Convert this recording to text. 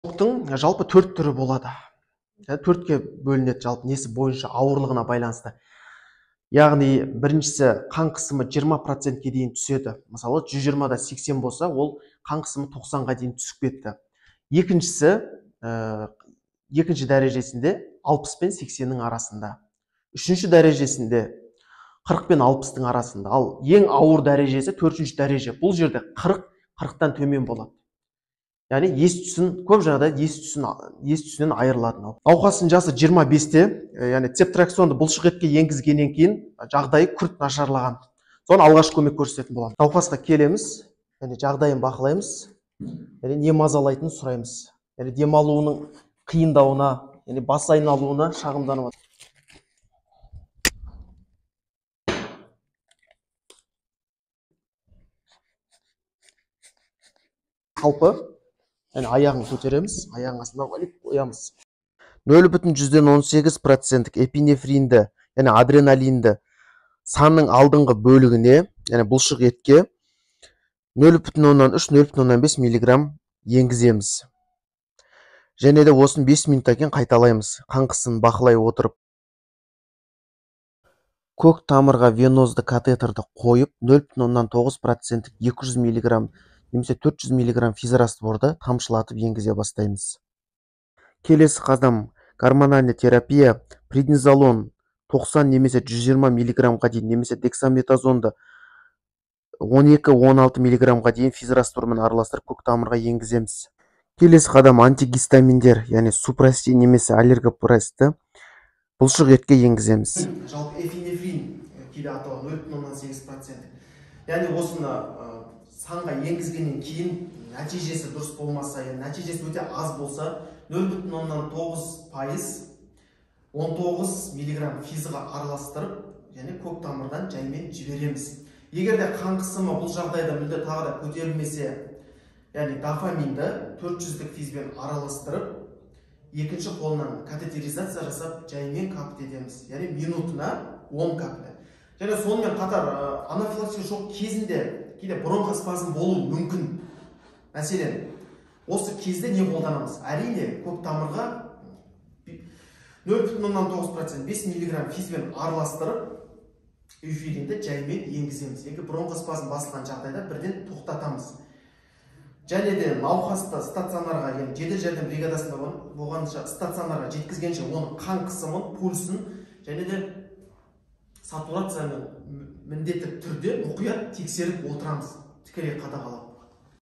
Шоктың жалпы 4 түрі болады. Төртке бөлінеді жалпы несі бойынша, ауырлығына байланысты. Яғни біріншісі қан қысымы 20%-ке дейін түседі. Мысалы 120-да 80 болса, ол қан қысымы 90-ға дейін түсіп кетті. Екіншісі, екінші дәрежесінде 60 пен 80-нің арасында. Үшінші дәрежесінде 40 пен 60-тың арасында. Ал ең ауыр дәрежесі төртінші дәреже. Бұл жерде 40-тан төмен болады. Яғни ес түсін, көп жағдайда ес түсінен айырылады. Науқастың жасы 25-те, яғни цефтриаксонды бұлшық етке енгізгеннен кейін жағдайы күрт нашарлаған. Соны алғашқы көмек көрсететін боламыз. Науқасқа келеміз, яғни жағдайын бақылаймыз, яғни не мазалайтынын сұраймыз. Яғни демалуының қиындауына, яғни бас айналуына шағымданып. Қалпы, яғни аяғын көтереміз, аяғын астына қойып қоямыз. 0,18% эпинефринді, яғни адреналинді санның алдыңғы бөлігіне, яғни бұлшық етке 0,3-0,5 миллиграмм енгіземіз. Және де осын 5 минуттан кейін қайталаймыз, қан қысымын бақылай отырып. Көк тамырға венозды катетерді қойып, 0,9% 200 миллиграмм немесе 400 миллиграмм физрастворды тамшылатып енгізе бастаймыз. Келесі қадам гормональный терапия, преднизолон 90 немесе 120 миллиграммға дейін немесе дексаметазонды 12-16 миллиграммға дейін физраствормен араластырып көк тамырға енгіземіз. Келесі қадам антигистаминдер, яғни супрастин немесе аллергопресті бұлшық етке енгіземіз. Жалпы эпинефрин кейде аталады 0,8%. Яғни осыны санға енгізгеннен кейін нәтижесі дұрыс болмаса, яғни нәтижесі өте аз болса, 0,9% 19 миллиграмм физға араластырып, және көк тамырдан жаймен жібереміз. Егер де қан қысымы бұл жағдайда мүлде тағы да көтерілмесе, яғни дофаминді 400-дік физбен араластырып, екінші қолынан катетеризация жасап, жаймен капт етеміз. Яғни минутына 10 капля. Және сонымен қатар анафилактикалық шок кезінде кейде бронхоспазм болуы мүмкін. Мәселен, осы кезде не қолданамыз? Әрине, көк тамырға 0,9% 5 миллиграмм физбен араластырып, эуфиллинді жаймен енгіземіз. Егер бронхоспазм басылған жағдайда бірден тоқтатамыз. Және де науқасты стационарға, яғни жедел жәрдем бригадасында болғанша стационарға жеткізгенше оның қан қысымын, пульсін және де сатурацияны міндетті түрде мұқият тексеріп отырамыз, тікелей қадағалап.